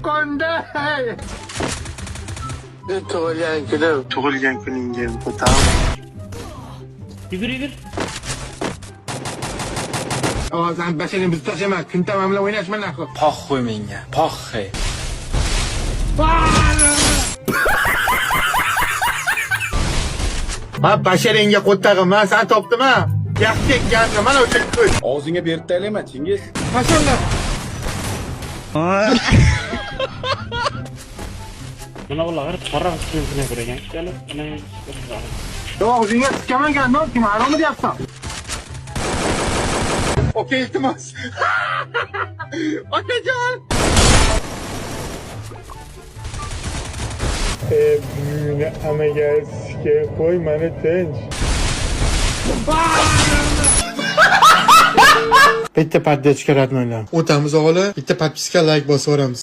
Qo'qonda. Tug'ilgan kunim. Tug'ilgan kuningga otam. Yugur, yugur. Ovozdan bashani biz tashlama. Kun tamam bilan o'ynashma нахуй. Похуй menga. Похуй. Ma basharingga qo'ttag'im, man san topdim ha. Yaxshi ekkanni, mana o'sha ko'z. Og'zingga berib taylayman, Chingiz. Pashonlar. Mana ular qora bilan ko'ragan kelib, mana. Og'zingga tiskaman gandon, kim haromi deyapsan? Okey, iltimos. Okajon. Buyuni amaga sikay qo'y, mani tinch. Bitta поддержка, родной lar. O'tamiz o'g'li, bitta подписка, like bosib yuboramiz.